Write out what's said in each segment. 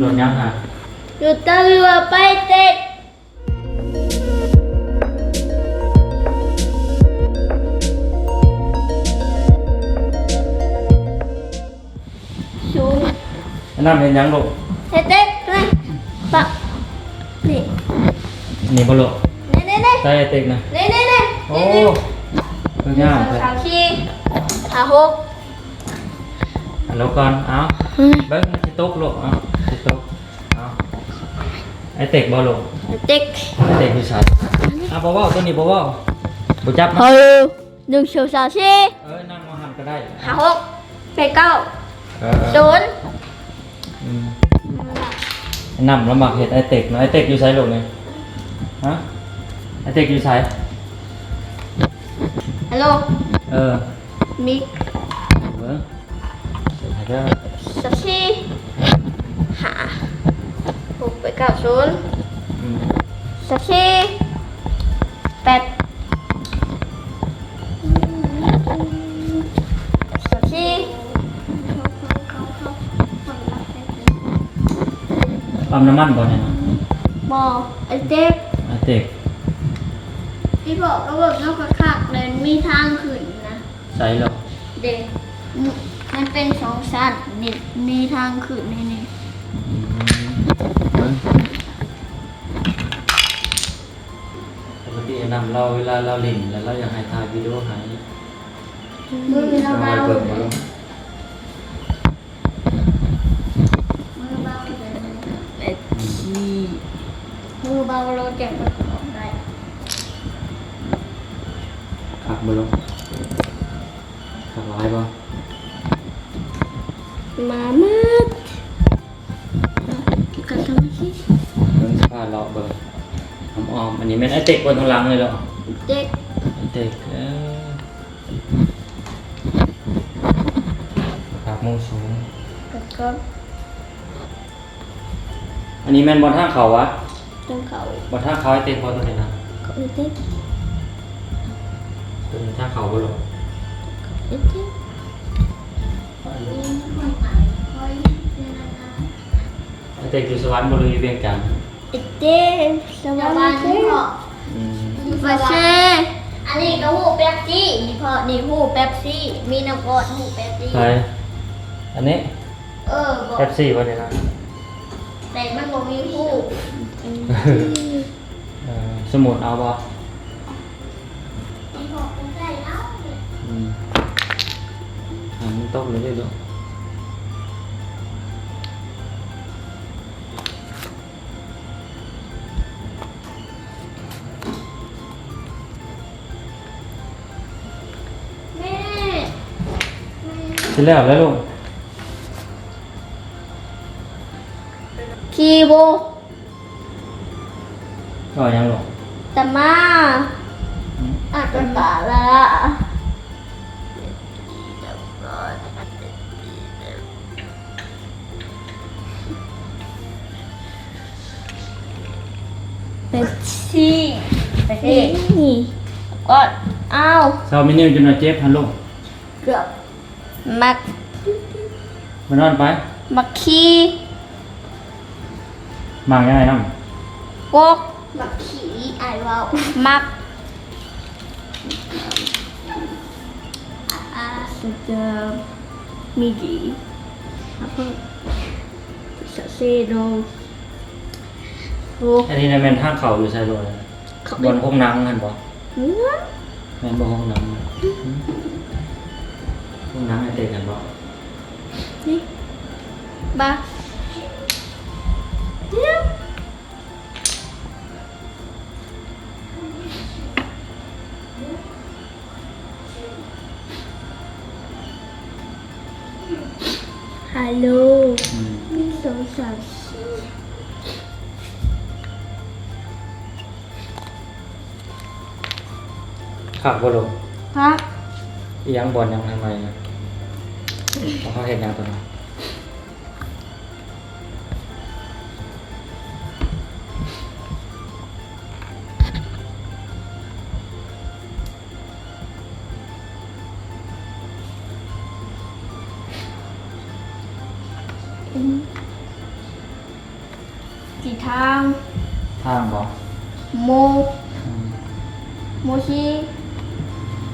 ລົດຫຍັງຫະ? ລົດຕຳຫຼວດໄປເຕັກ. ສູງ. ອັນນັ້ນເຮັດຫຍັງລູກ? ເຮັດເຕັກນະ. ປະ ນີ້ ນີ້ບໍ່ລູກ? ນີ້ໆໆ ໃສ່ເຕັກນະ. ນີ້ໆໆ ໂອ້ ນີ້ໆ ຄືງາມແທ້. ສອງ ສາມ ສີ່ ຫ້າ ຫົກ. ລອງກ່ອນ ເອົາ ເບິ່ງມັນຊິຕົກລູກ. ເອົາ ຊິຕົກ. ເອົາ ໄອ້ເຕັກບໍ່ລູກ? ເຕັກ ໄອ້ເຕັກຢູ່ໃສ? ອ່ະ ບໍ່ເວົ້າ ໂຕນີ້ບໍ່ເວົ້າ ບໍ່ຈັບນະ. ເອີ ໜຶ່ງ ສອງ ສາມ ສີ່ ເອີ ນັ່ງມາຫັ້ນກໍໄດ້. ຫ້າ ຫົກ ແປດ ເກົ້າ ເອີ ສູນ. ອືມ ນຳລະມັກເຮັດໄອ້ເຕັກເນາະ. ໄອ້ເຕັກຢູ່ໃສລູກນີ້? ຮະ ໄອ້ເຕັກຢູ່ໃສ? ຮັລໂຫຼ ເອີ ມີ ເບິ່ງ ເສັດແລ້ວ ສາມ ສີ່ ຫ້າ ຫົກ ແປດ ເກົ້າ ສູນ. ອືມ ສາມ ສີ່ ແປດ ສາມ ສີ່. ປ້ຳນ້ຳມັນບໍ່ນີ້ນະ? ບໍ່ ໄອ້ເຕັກ ໄອ້ເຕັກ. ອີ່ພໍ່ກໍເບິ່ງເອົາຄັກໆ ແລ້ວມີທາງຂຶ້ນນະ. ໃສເນາະ? ເດ້ ມັນເປັນສອງຊັ້ນ ນີ້ ມີທາງຂຶ້ນນີ້ ນີ້. ອືມ ເບິ່ງ ປົກກະຕິນຳລາວ ເວລາລາວຫຼິ້ນແລ້ວ ລາວຢາກໃຫ້ຖ່າຍວິດີໂອໃຫ້. ມື້ລາວ ເອົາໄວ້ເບິ່ງບໍ່ລູກ? ມືເບົາເລີຍ ແມ່ນ ອືມ ຂີ້ ມືເບົາໂລດ ແຈກປະກອບໄດ້. ຄັກບໍ່ລູກ? ຄັກຫຼາຍບໍ່? ມາໝົດ ກັນທຳມະຊິ ເບິ່ງສະພາບເລາະເບິ່ງ ອ້ອມໆ. ອັນນີ້ແມ່ນໄອ້ເຕັກບໍ່ ທາງຫຼັງນີ້ເນາະ? ເຕັກ ໄອ້ເຕັກ ເອີ. ປາກໝູສູງ ແລ້ວກໍ ອັນນີ້ແມ່ນບ່ອນທາງເຂົ້າຫວາ? ທາງເຂົ້າ ບ່ອນທາງເຂົ້າໄອ້ເຕັກບໍ່ ຕົວນີ້ນະ? ເຂົ້າໄອ້ເຕັກ ຕົວນີ້ທາງເຂົ້າບໍ່ລູກ? ເຂົ້າໄອ້ເຕັກ. ໄອ້ເຕັກຢູ່ສະຫວັນບໍ່ ຫຼືຢູ່ວຽງຈັນ? ໄອ້ເຕັກ ສະຫວັນ ສະຫວັນເດ້. ອືມ ຢູ່ສະຫວັນ. ອັນນີ້ກໍຮູ້ເປັບຊີ ນີ້ພໍ່ ນີ້ຮູ້ເປັບຊີ ມີນ້ຳກ້ອນ ຮູ້ເປັບຊີ. ໃສ ອັນນີ້? ເອີ ເປັບຊີບໍ່ນີ້ນະ? ແຕ່ມັນບໍ່ມີຮູບ. ເອີ ສະໝຸດເອົາບໍ່? ອືມ ໃຫ້ມັນຕົກເລີຍເດ້ລູກ. ແມ່ ຊິແລ້ວແລ້ວລູກ. ຂີ້ໂບ ເວົ້າຫຍັງລູກ? ຕາມາ ອືມ ອາດຕະກາລະ ເປັບຊີ ເປັບຊີ ນີ້ ກອດ ອ້າວ ເຊົາແມ່ນິວຈົນວ່າເຈັບຫັ້ນລູກ. ເກືອບ ມັກ ໄປນອນໄປ ມັກຂີ້ ມັກຫຍັງອ້າຍນຳ? ກົກ ມັກຂີ້ ອ້າຍເວົ້າ ມັກ ອາ ສະເຕີ ມີດີ ສະເຊໂນ ໂອ້ ອັນນີ້ນະແມ່ນທາງເຂົ້າຢູ່ໃສໂລດ? ເຂົ້າໄປ ບ່ອນໂຮງໜັງຫັ້ນບໍ່? ເອີ ແມ່ນບໍ່ໂຮງໜັງ? ໂຮງໜັງໄອ້ເຕັກຫັ້ນບໍ່? ນີ້ ບາ ຮາໂລ ອືມ ໜຶ່ງ ສອງ ສາມ ສີ່ ຄັກບໍ່ລູກ? ຄັກ. ອີຫຍັງ ບ່ອນຫຍັງໃໝ່ໆ ເຂົາເຮັດຫຍັງຕົວນັ້ນ? ອືມ. ສີທາງ ທາງບໍ່? ໂມ ອືມ ໂມຊີ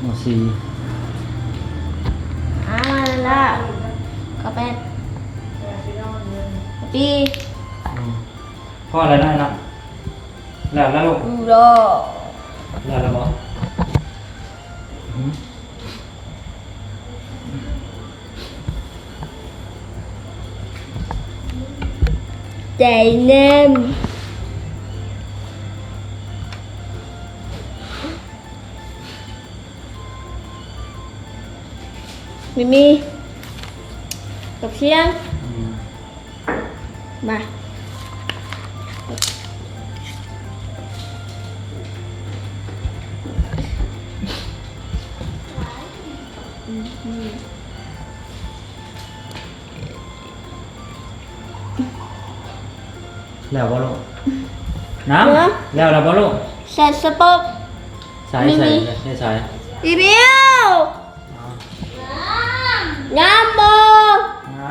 ໂມຊີ ອາ ມາລະ ກະແປດ ປີ ອືມ ພໍແລ້ວນະ ແລ້ວ ແລ້ວລູກ ແລ້ວ ແລ້ວບໍ່? ອືມ ໃຈແໜ້ນ ມີ ມີ ກັບຊຽງ ອືມ ມາ ອືມ ແລ້ວບໍ່ລູກ? ນ້ຳ ເອີ ແລ້ວ ແລ້ວບໍ່ລູກ? ໃສ່ສະປອກ ໃສ່ ໃສ່ ໃສ່ ອີເມວ ອໍ ງາມບໍ່?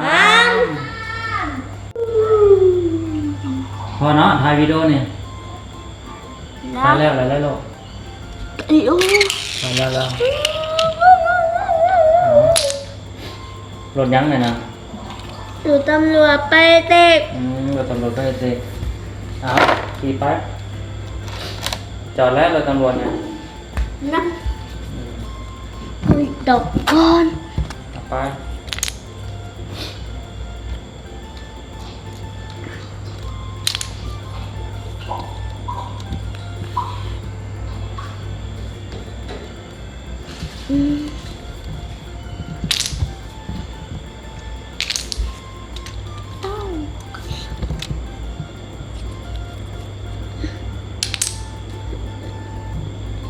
ງາມ ງາມ ພໍເນາະ ຖ່າຍວິດີໂອນີ້ ແລ້ວ ຖ່າຍແລ້ວ ແລ້ວ ແລ້ວລູກ ອີໂອ ໄປແລ້ວ ແລ້ວ ລົດຫຍັງນີ້ນະ? ລົດຕຳຫຼວດໄປເຕັກ ອືມ ລົດຕຳຫຼວດໄປເຕັກ ເອົາ ຂີ່ໄປ ຈອດແລ້ວລົດຕຳຫຼວດນີ້ ນະ ອືມ ດອກກ່ອນ ເອົາໄປ.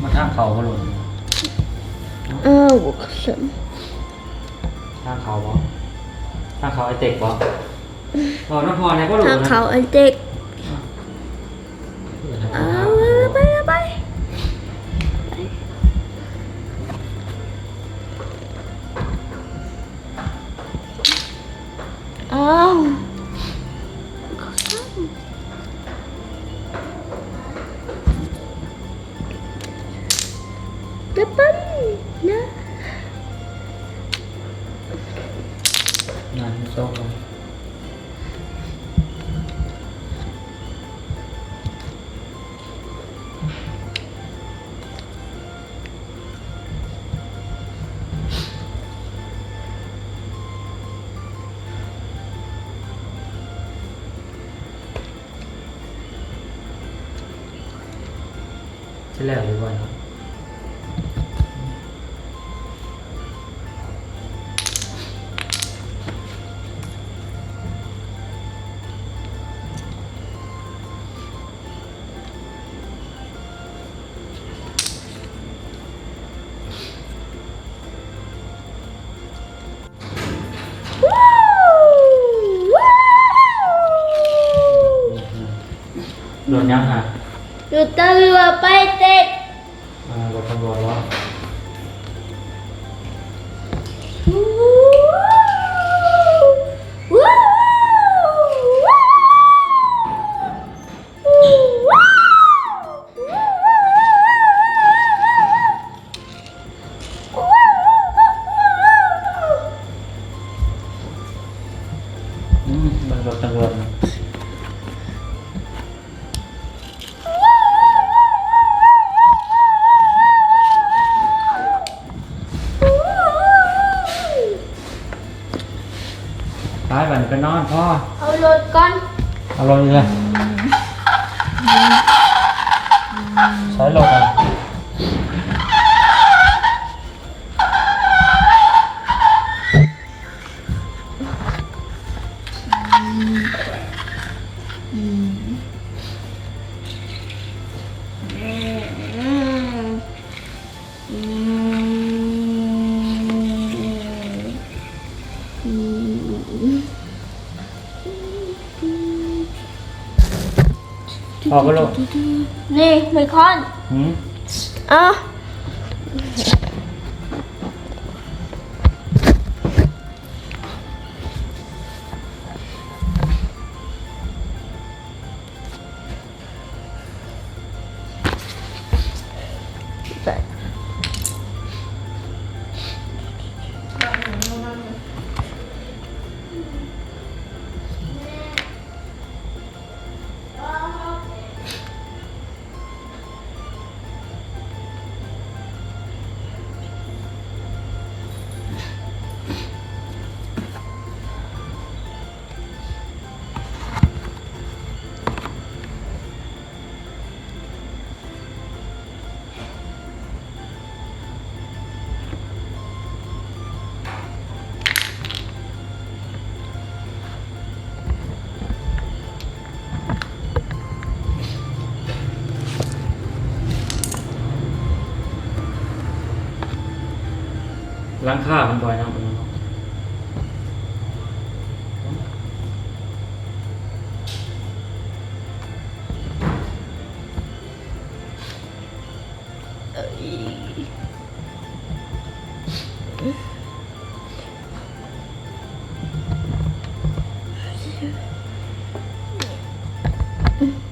ມາທາງເຂົ້າບໍ່ລູກ? ເອີ ບໍ່ເຂົ້າຊັ້ນ ທາງເຂົ້າບໍ່? ທາງເຂົ້າໄອເຕັກບໍ່? ເວົ້ານຳພໍ່ແດ່ບໍ່ລູກ? ທາງເຂົ້າໄອເຕັກ ເອົາ ເອົາ ໄປ ເອົາໄປ ເອົາ ກະປັນນະ ງານໂຊກ ຊິແລ້ວຢູ່ບໍ່ເນາະ? ລົດຫຍັງຫະ? ລົດຕຳຫຼວດໄປເຕັກ ອ່າ ລົດຕຳຫຼວດເນາະ. ອືມ ເບິ່ງລົດຕຳຫຼວດນະ. ໄປ ບັດນີ້ໄປນອນພໍ. ເອົາລົດກ່ອນ ເອົາລົດນີ້ລະ ໃຊ້ລົດນະ. ອອກບໍ່ລູກ? ນີ້ ໄມຄອນ ຫືມ? ເອີ. ເ ຫຼັງຄາມັນຖອຍນຳ ເນາະ. ເອີຍ.